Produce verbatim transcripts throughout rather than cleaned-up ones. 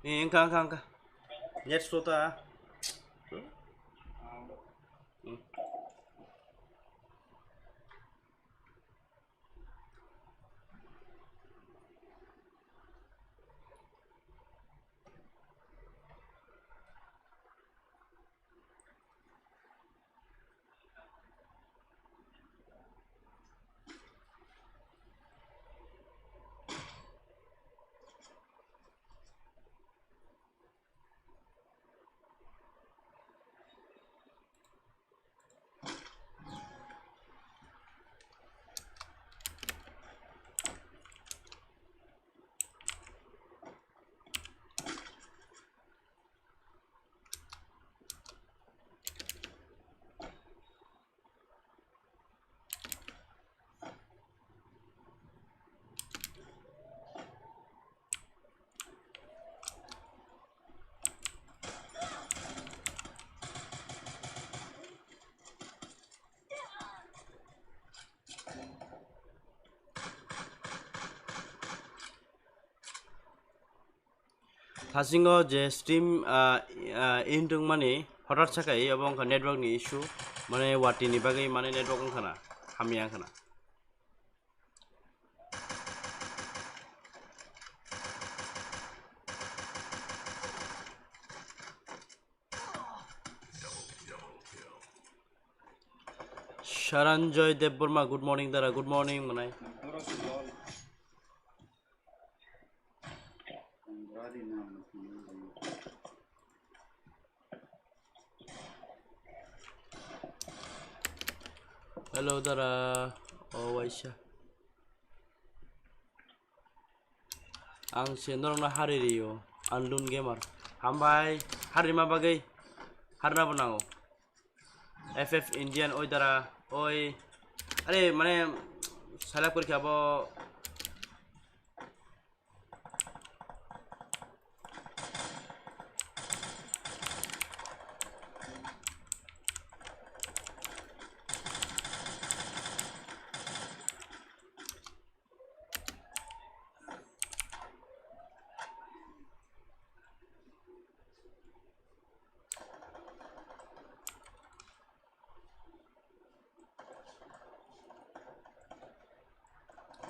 Eh, wngkha, wngkha, wngkha. Net slow ta. Hmm. Thasingo je stream, ah, ah, in tongmani hotat sakai obo wngkha network ni issue, mane watwi ni bagwi mane network wngkhana, hamya wngkhana. Saranjoy Debbarma, good morning dara, good morning manai. Hello dara, o waisa. Ang se norokno hari rio, Unknown Gamer. Hambai, hari ma bagwi, hari na bo nango. F F Indian, oi dara, oi. Are, mane, salak kori kha bo.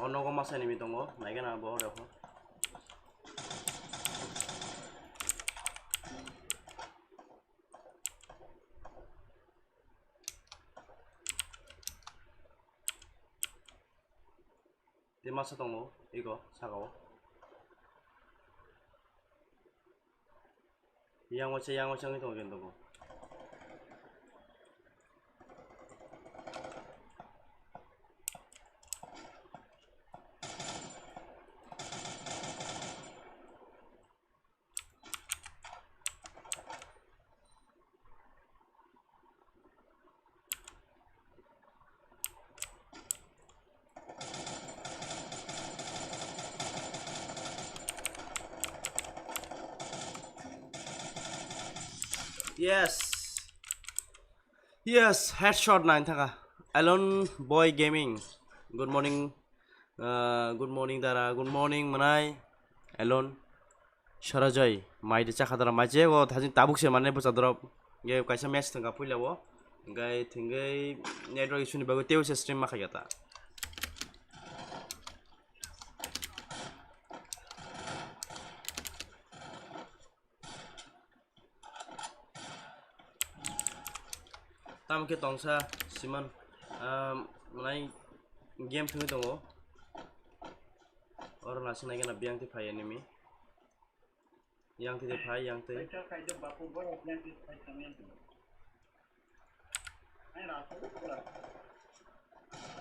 O nogo masa nimi tongo, naikhe na bo ore kho. Tei masa tongo, ego, saka o. Yang waisa, yang waisa wngwi tongo khe tongo. Yes. Yes, headshot nine thaka. Alon Boy Gaming. Good morning. Uh, good morning dara. Good morning manai. Alon. Sarajai, mai de chakha dara mai che, o thajin tabuk se mane bwsa drop. Ge kaisa match thangka puila o. Gai thinggai network issue ni bagwi tei se stream ma khaiya ta. Tamo khe tongsa siman, ah, manai game thwngwi tongo. Oro naising naikhe na biyang twi phai enemy. Yang twi phai, yang twi.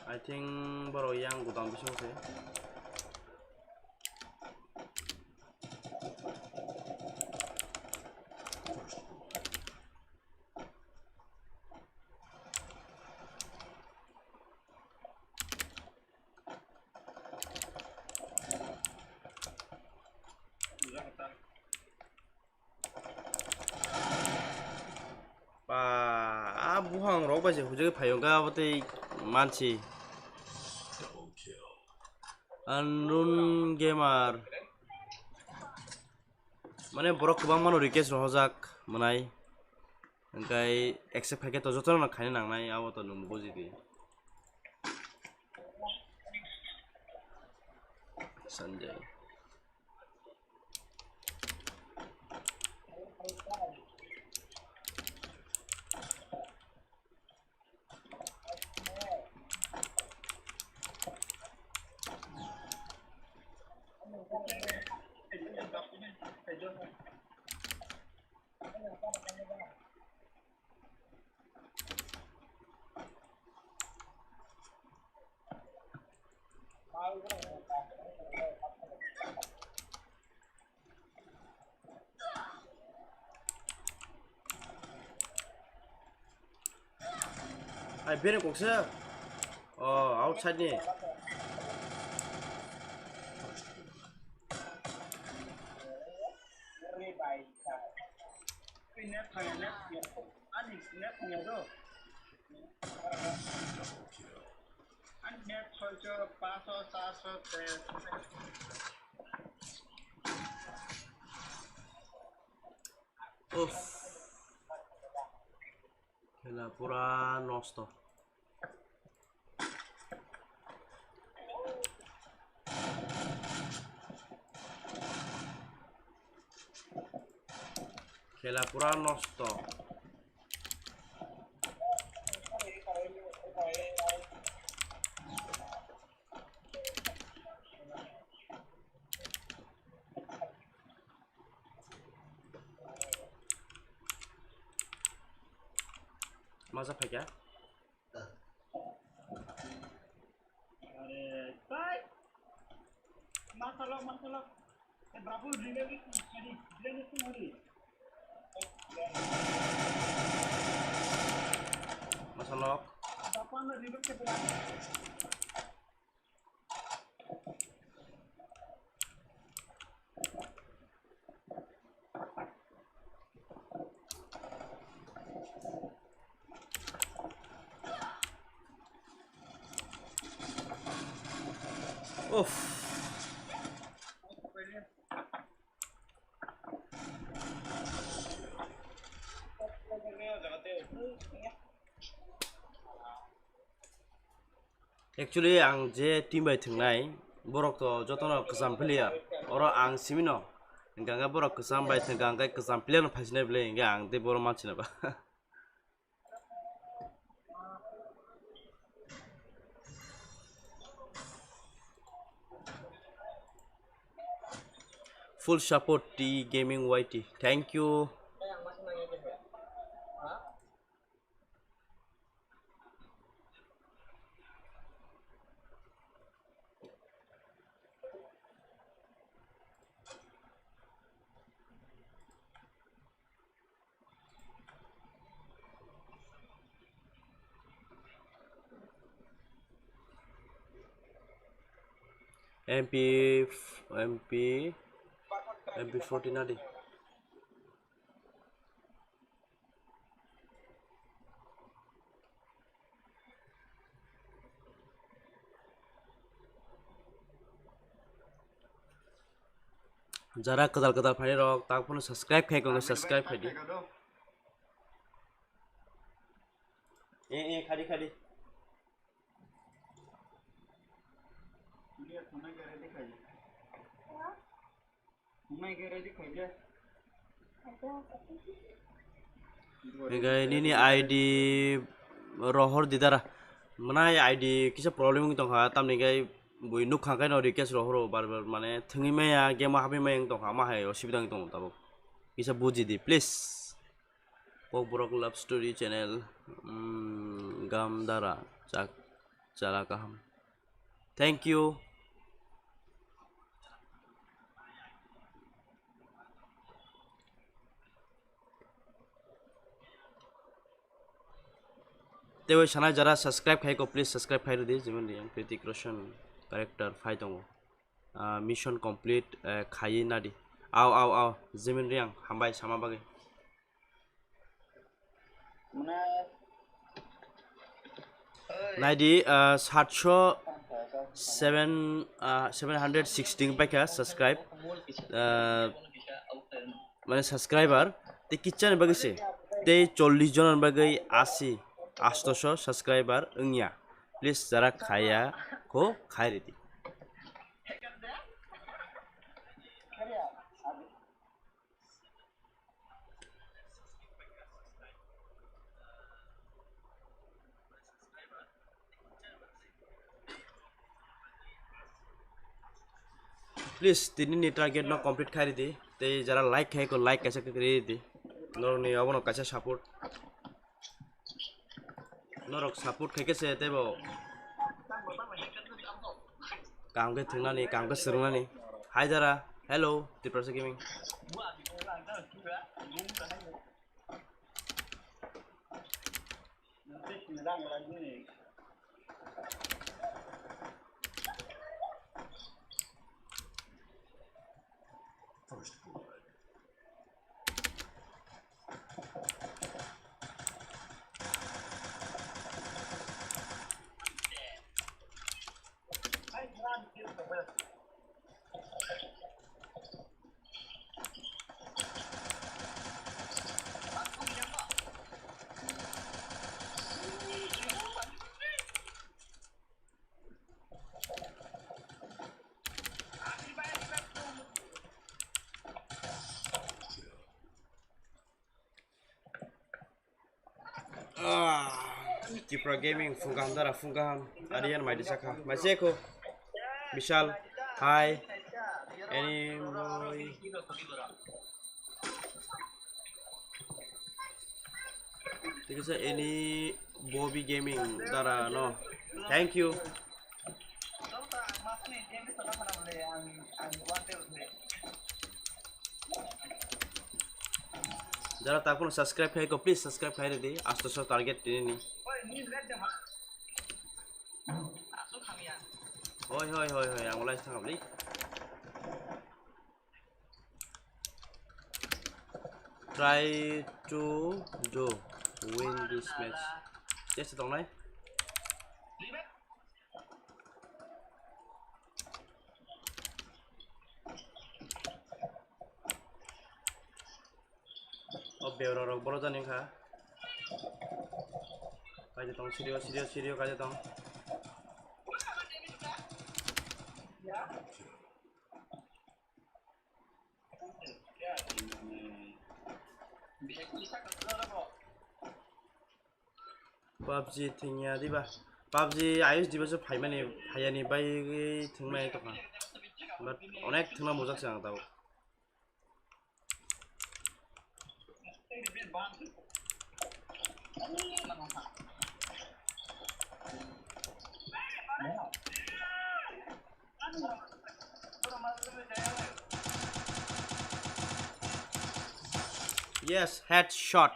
I think borok yang gudam bisingo se. Ba, a buhang rok bai se hujagwi phaio ga abo tei mansi. Unknown Gamer. Mane borok kwbangmano request rohorjak mwnai. Hwnkhe accept khaikhe to jotono khaina nangnai, abo to nwng bujidi. Sanjay. Ai, bere kokse. Oh, outside ni. Uff. Khela pura nosto. Khela pura nosto. Masa phaikha? Are, tai. Masa lok, masa lok. Eh, babu, rina ni, rina ni, rina ni. Masa lok. Babu, ano rina ke berani. Uff. Actually, ang je team bai thwngnai, borok to jotono kwcham player. Oro ang simino, hwnkhe borok kwcham bai thwngkha, hwnkhe kwcham player no phaisinai bwle, hwnkhe ang tei borok mansinai ba. Full support T Gaming Y T. Thank you. M P, M P, M P forty nadi. Jara kwtal kwtal phaini rok, tak phano subscribe khai kong, subscribe khai di. Eh, eh, khadi, khadi. Hingke nini I D rohor di dara. Mwnai I D kisa problem wng tongkha, tamni hingke bui nukha khe no request rohoro bar bar, mane thwngwi maya, game o habwi maya wng tongkha, ama hai osubida wng tongo tabuk. Kisa buji di, please. Kokborok Love Story Channel, mm, Gamdara, chak, chala kaham. Thank you. Tei sanai jara subscribe khai ko, please subscribe khai rwdi, jemon Kritik Roshan character phai tongo. Ah, mission complete, eh, khaiwi nadi. Au, au, au, Jimin Riang, hambai sama bagwi. Naidi, ah, satso seven, ah, seven hundred sixteen paikha subscribe. Ah, Mane subscriber tei kichani bagwi se, tei chollish jonani bagwi asi, astoso subscriber wngya. Please jara khaya kho khai ridi. Please, tini ni target no complete khai ridi. Tei jara like khai ko like kaisa khe ridi. Norok ni obono kaisa support. Norok support khai khe se tei bo kaham khe thwngnani, kaham khe swrwngnani. Hi jara, hello, Tiprasa Gaming. Ah, Tipra Gaming, phung kaham dara, phung kaham. Arian mai disa kha. Mai se ko. Bishal, hi. Any boy. Thik ase, any Bobby Gaming dara no. Thank you. Jara takhwno subscribe khai ko, please subscribe khai ridi. Asto so target tini ni. Hoi, hoi, hoi, hoi, ang live thangam li. Try to do win this match. Yes, tongnai. O beora rok boro jani kha. Kaisa tong, sirio, sirio, sirio, kaisa tong. PUBG thwngya diba? PUBG ayus diba se phaimani, phaiyani bai thwngmani tongkha. But onek thwngna mujak se ang tao. Yes, headshot.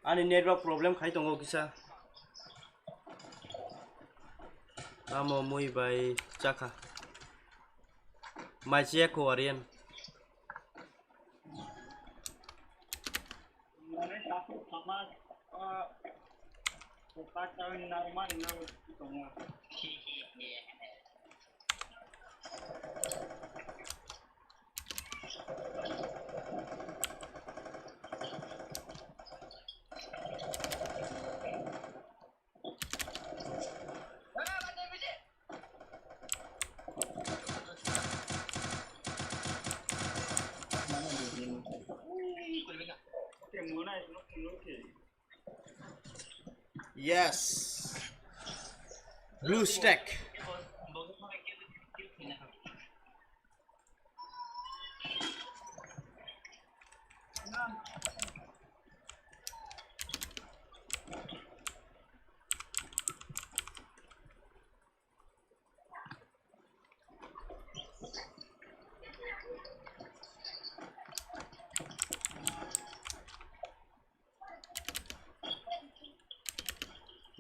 Ani network problem khai tongo kisa. Amo mui bai chakha. Mai chiya ko Arian. Yes. Blue stack.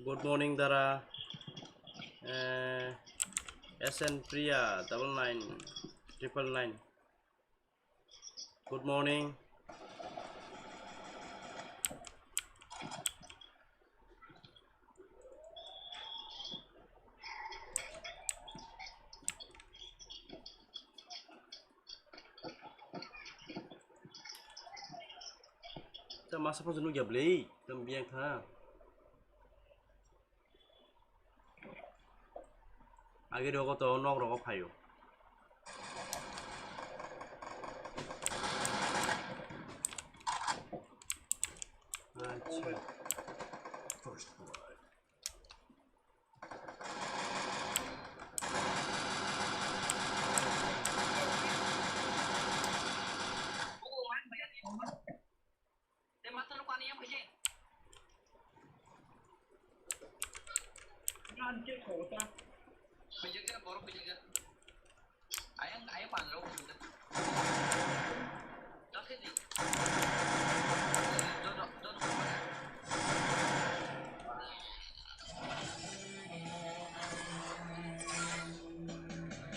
Good morning, Dara. Eh, S N Priya double nine triple nine. Good morning. Ta masa pun jenuh ya beli, tem biang kha. Age rogo to nok rogo phaio. Acha.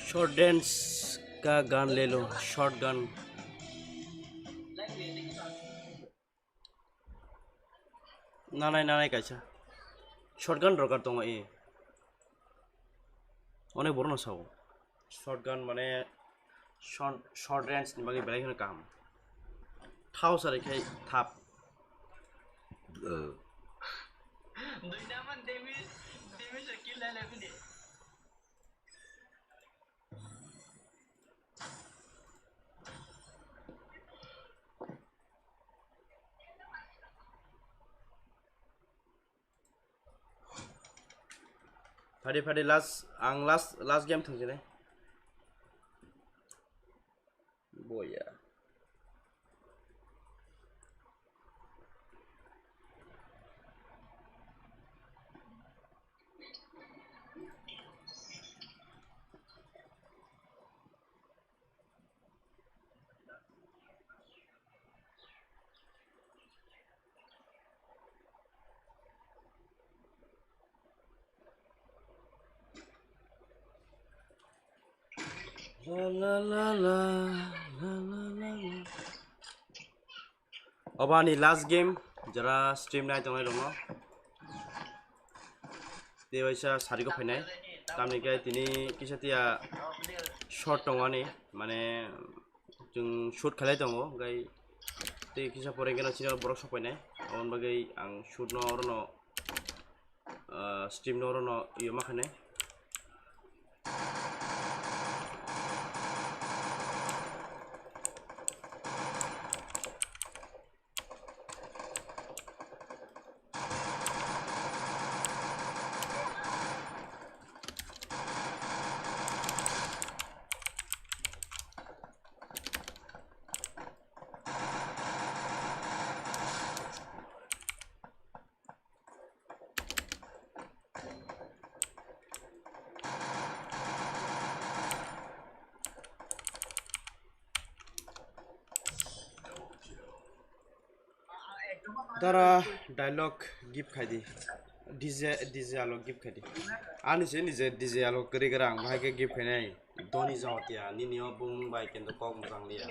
Short dance ka gan lelo, short gun. Nanai, nanai kaisa. Short gun dorkar tongo e. Onek borokno sao. Short gun mane short, short range ni bagwi belai kheno kaham. Thao sari khai thap. Duina man damage, damage kill lai lai phinde. Phadi phadi last, ang last, last game thangsinai. Boya. La la la la, la la la la. Obo ani last game, jara stream nai tongnai rokno. Tei waisa sarigo phainai, tamni khe tini kisa tiya short tongo ani, mane chwng shoot khlai tongo, hwnkhe tei kisa pore hwnkhe chini borok sok phainai, aboni bagwi ang shoot no orono, ah, stream no orono iyo ma khainai. Dara dialogue gift khai di. D J, D J alok gift khai di. Ani se ni je D J alok kwrwi kwrang, bahai khe gift khainai. Doni Jawatia, nini o bumung bai kendo kok mwchang liya.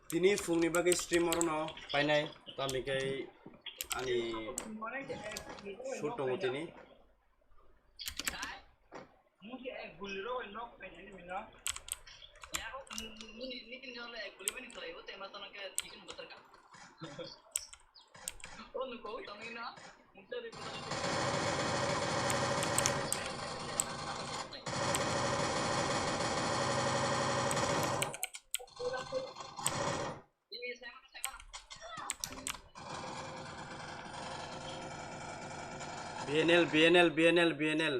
Tini phungni bagwi stream orono painai, tamni khe ani shoot tongo tini. B N L, B N L, B N L, B N L.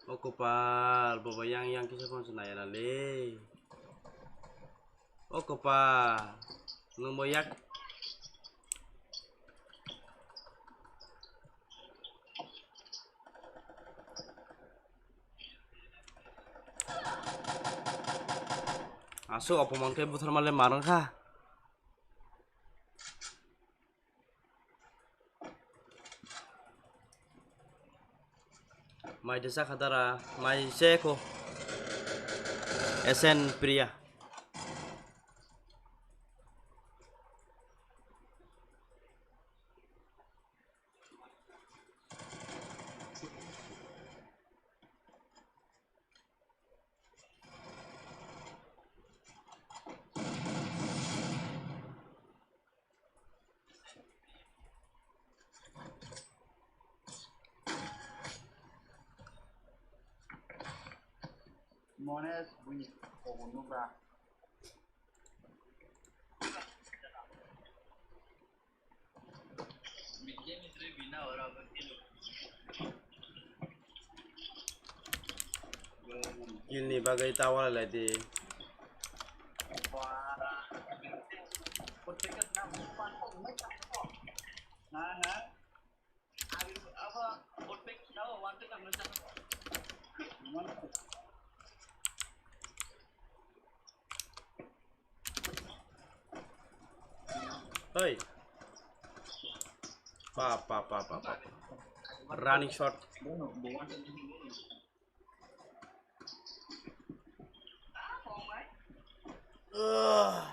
O kopal, bobo yang yang kisa phone se nai ya le. O kopal, nwng bo yak. Aswk opomon khe buthar male marwng kha. Mai de sakha dara, mai se ko. S N Priya. Mones bini kobo nukha. Kill ni bagwi ta walai lai di. Hey. Pa, pa, pa, pa, pa. Running shot. Ugh.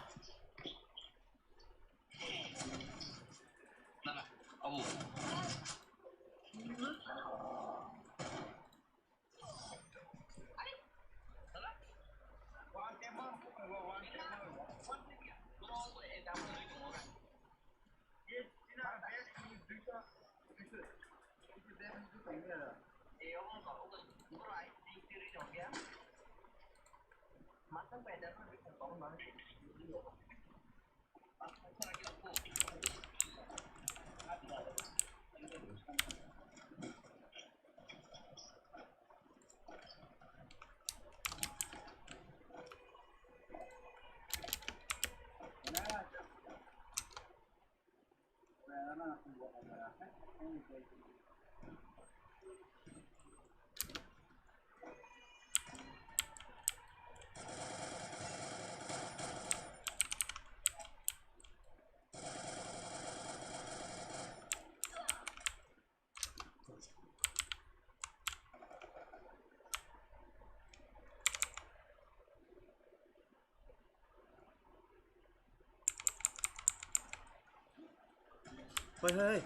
Hoi, hoi, hoi.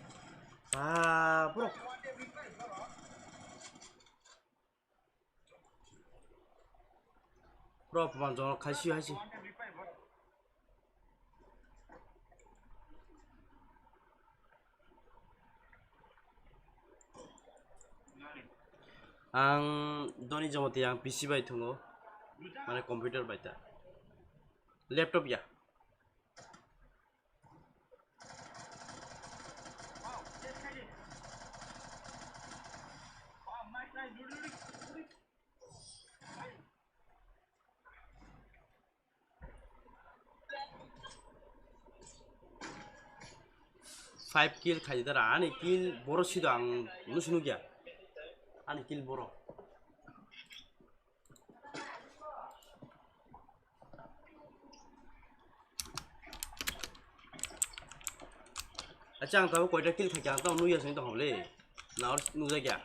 Ah, bro. Bro, puma jong khai si hai si. Ang Doni Jomoti, ang P C bai thungo, mane computer bai ta, laptop ya. Five kill khai dara, ani kill boro sido ang nusu nukya. Ani kill boro. Acha, ang tabo koita kill khai kha, ang tamo nukya sing tong hole. Na or nukjakya.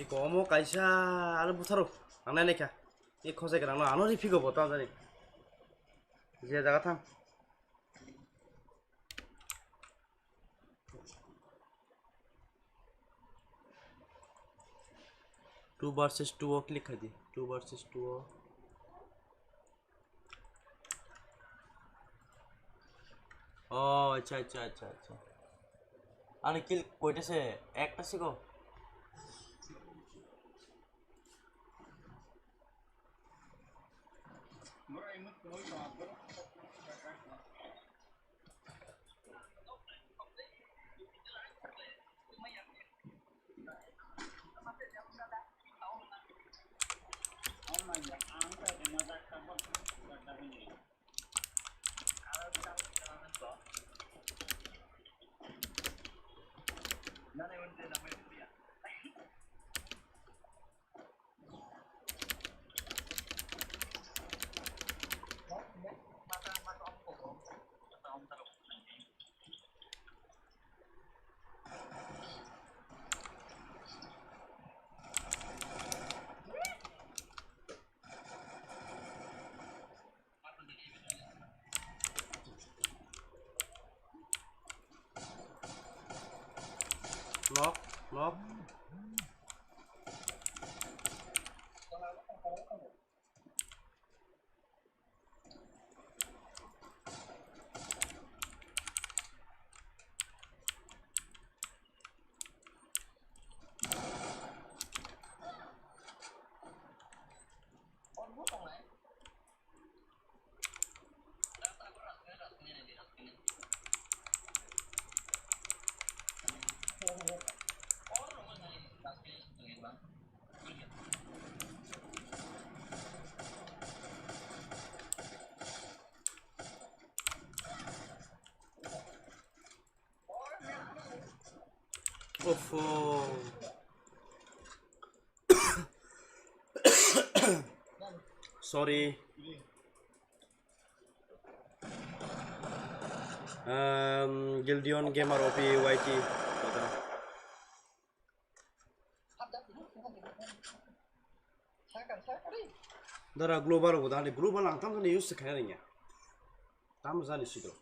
Iko omo kaisa ano butharo ang nai naikha. E khosai kwrwngno ano ri phigo bo tamo jani. Je jaga thang. Two versus two o click khai di. Two versus two o. Oh, acha, acha, acha, acha. Ani kill koita se? Ekta se go. Knock, knock. Off. Sorry. Um, Gildion Gamer O P Y T. Dara global rok dahani global ang tamjani use khaina ringya. Tamo jani sido.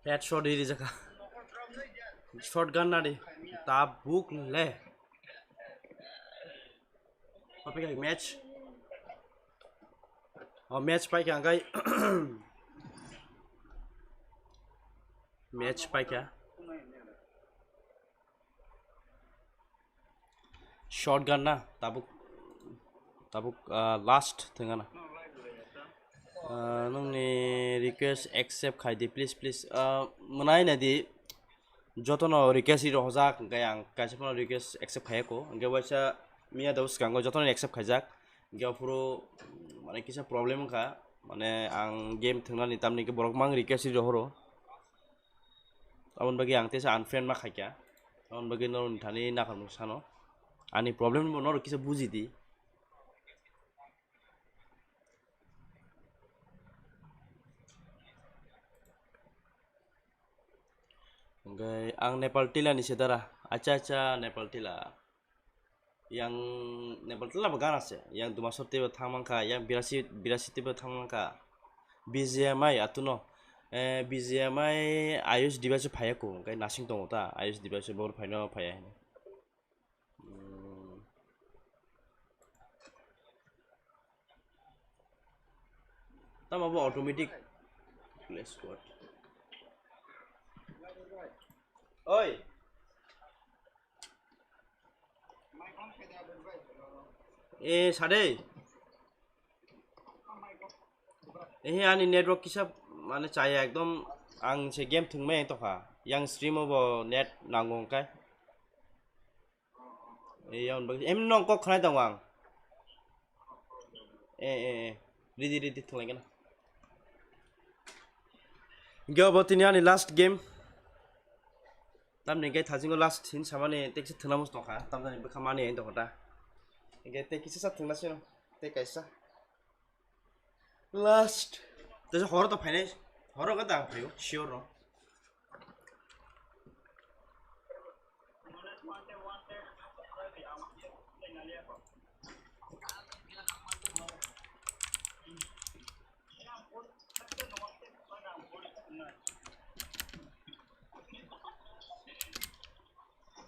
Headshot iri jaka. Shotgun nadi. Tabuk le. Papi kai match. Oh, match paikha angkai. Match paikha. Shotgun na, tabuk, tabuk, ah, last thwngana. Ah, nungni request accept khai di, please, please. Ah, mwnai nai di, jotono request ri rohojak, hwnkhe ang kaisa phano request accept khaiya ko. Hwnkhe waisa miya do swkango jotono accept khaijak. Hwnkhe aphuru, mane, kisa problem wngkha. Mane, ang game thwngnani tamni hwnkhe borok mang request ri rohoro. Aboni bagwi ang teisa unfriend ma khaikha. Aboni bagwi norokni thani naphang sano. Ani problem bo norok kisa buji di. Hwnkhe ang Nepal tila ni se dara. Acha, acha, Nepal tila. Yang Nepal tila bo gana se. Yang Dumasor tei bo thang mankha, yang Birasi, Birasi tei bo thang mankha. B G M I atuno. Eh, B G M I iOS device phaiya ko, hwnkhe nasing tongo ta, iOS device bo phaino phaiya hino. Hmm. Tamo bo automatic play squad. Oi. Eh, sade. Eh, ani network kisa mane chaya ekdom ang se game thwngmai tokha. Yang stream o bo net nango hwnkhe. Ei, yaun bagwi, em, nong kok khnai tongo ang. Eh, eh, eh. Ready, ready, thwnglaigwna. Hwnkhe obo tini ani last game. Tamni hwnkhe thasingo last hin samani tei kisa thwngna muchung tongkha. Tamjani bwkha mani ang tongkha ta. Hwnkhe tei kisa sa thwngna sino. Tei kaisa. Last. Tesa horo to phainai. Horo ka dang phaio, sure no.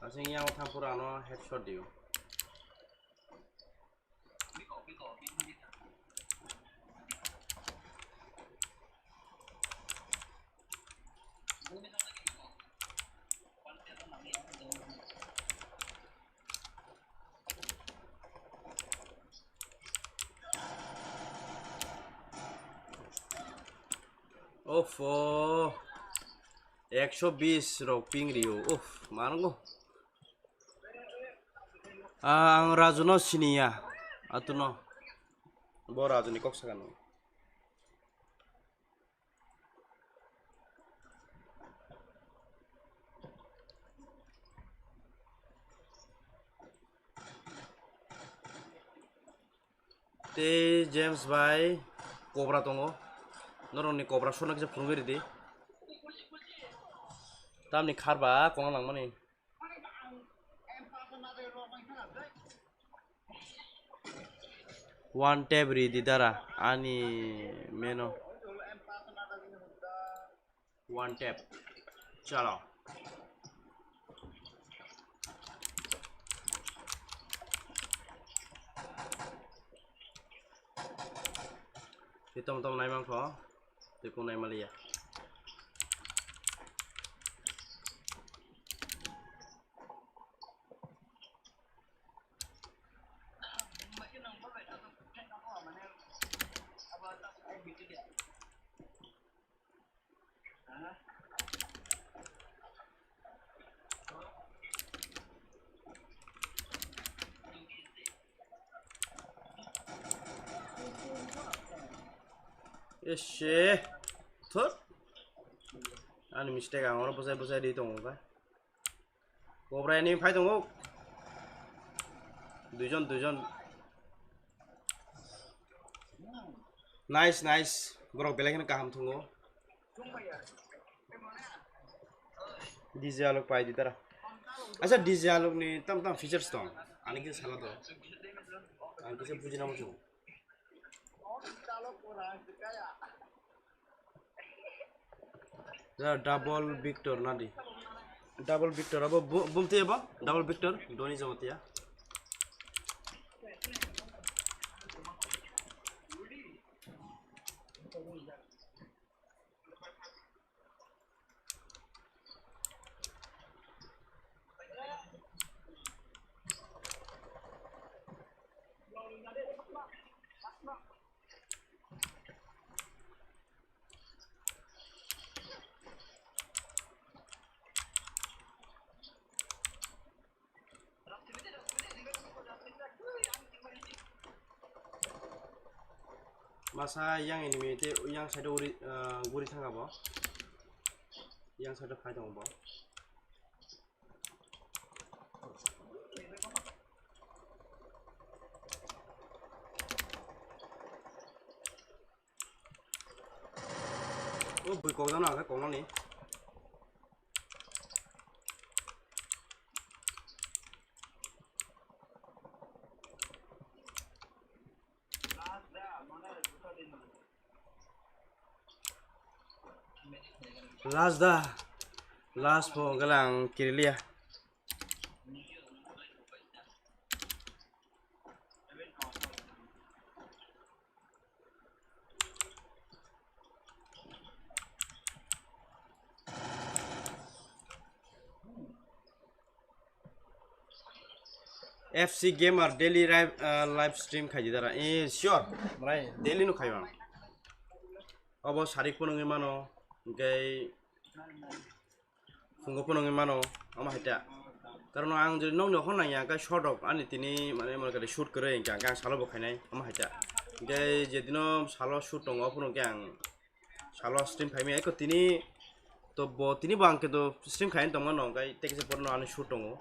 Asing yang tham pura ano headshot diu. Ofo. Ekso bis rok ping rio. Uf, mango. Ang Raju no siniya. Atuno. Bo Raju ni kok sakano. Tei James bai kobra tongo. Norokni kobra sona kisa phunugwi ridi. Tamni kharba kongna langmani. One tap ridi dara ani meno. One tap. Chalo. Tei tong tong nai mangkho. Tei kung nai maliya. Ese. Thot. Ani mistake ang oro bwsai bwsai di tongo kha. Kobra ni phai tongo. Duijon, duijon. Nice, nice. Borok belai kheno kaham thungo. D J alok pai di tara. Acha, D J alok ni tam tam features tong. Ani kisa sala to. Ani kisa bujina muchung. Ya, double Victor nadi. Double Victor abo bu-, bumti abo? Double Victor, doni jamatia. Masa yang enemy te yang side uri, ah, guri thang abo. Yang side fight abo. O bui kok jano age kok nani. Last da. Last po galang kirilia. F C Gamer daily live, ah, live stream khaidi dara. Eh, sure. Mrai daily no khayo ang. Obo sarik phunugwi mano. Hwnkhe Phungo phunugwi mano, omo hai ta. Karon ang jodi nokni okhor nangya, hwnkhe shot rok ani tini, mane, mone khe shoot kwrwi, hwnkhe ang salo bo khainai, omo hai ta. Hwnkhe jedino salo shoot tongo, ophuru hwnkhe ang salo stream khaimaya, eko tini to bo, tini bo ang khe to stream khaina tongmano, hwnkhe tei kisa borno ani shoot tongo.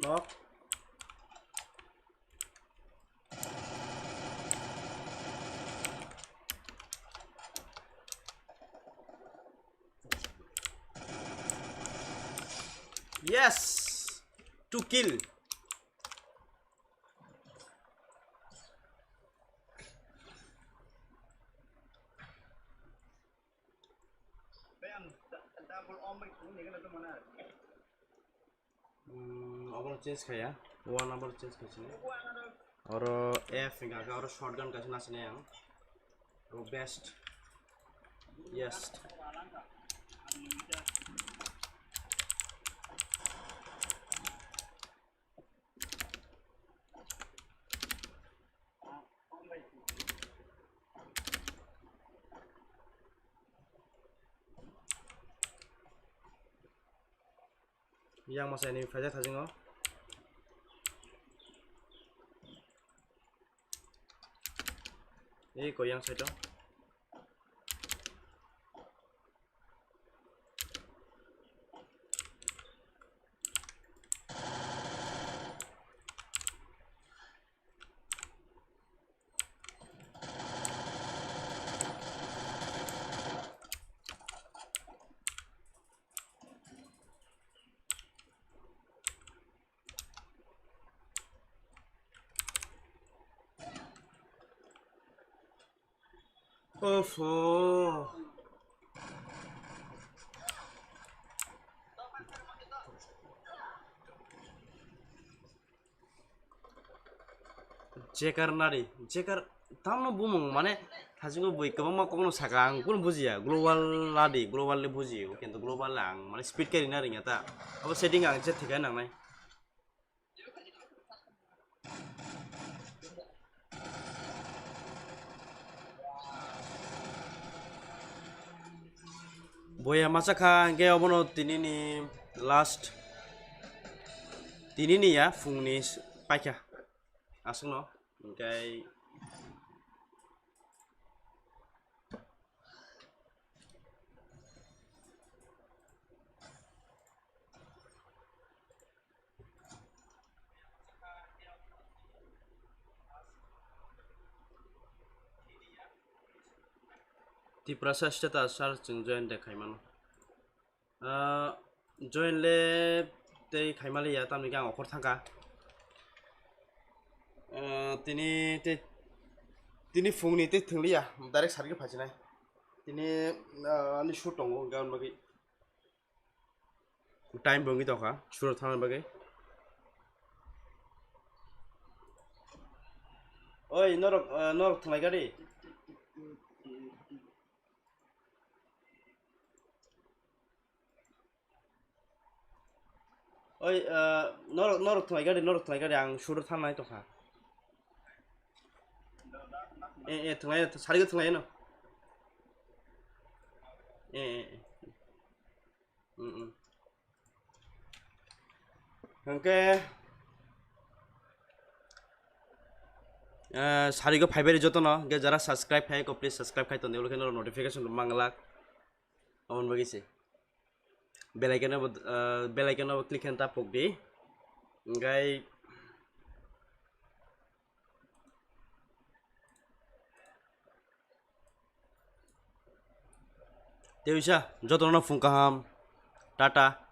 Knock. Yes! Two kill. Hmm, obono change khaya. One number change khaisini. Oro F hingka khe oro shotgun kaisa nasinai ang. Oro best. Yes. Yang masa ini faida thajingo. Ei ko yang side o. Oho. Jekar nari, jekar tamno bumung mane thasingo bui kwbangma kokno saka ang kunu bujiya, global nadi, global le bujiyo, kintu global le ang mane speed khe rina ringya ta, abo setting ang je thikha nangnai. Boya masa kha hingke obono tinini last, tinini ya phungni paikha aswkno hingke. Tiprasa status sir chwng join de khaimano. Ah, join le tei khaimaliya tamni khe ang okhor thangkha. Ah, tini tei tini phungni tei thwngliya direct sarikhe phaisinai. Tini ah, ani shoot tongo hwnka hwnbagwi. Time bo wngwi tongkha, suro thangna bagwi. Oi, norok, ah, norok thwnglai gari. Oi, ah, norok, norok thwnglai gari, norok thwnglai gari, ang suro thangnai tongkha. Eh, eh, thwnglai, sarigo thwnglai no. Eh, eh, eh. Mm, mm. Hwnkhe, eh, sarigo phaibai jotono, hwnkhe jara subscribe khai ko, please subscribe khai tongdi, ulo khe norok notification rok manglak. Aboni bagwi se. Bell icon bo, eh, bell icon bo click khe ta pokdi. Hwnkhe Tei bisa jotono phung kaham. Tata.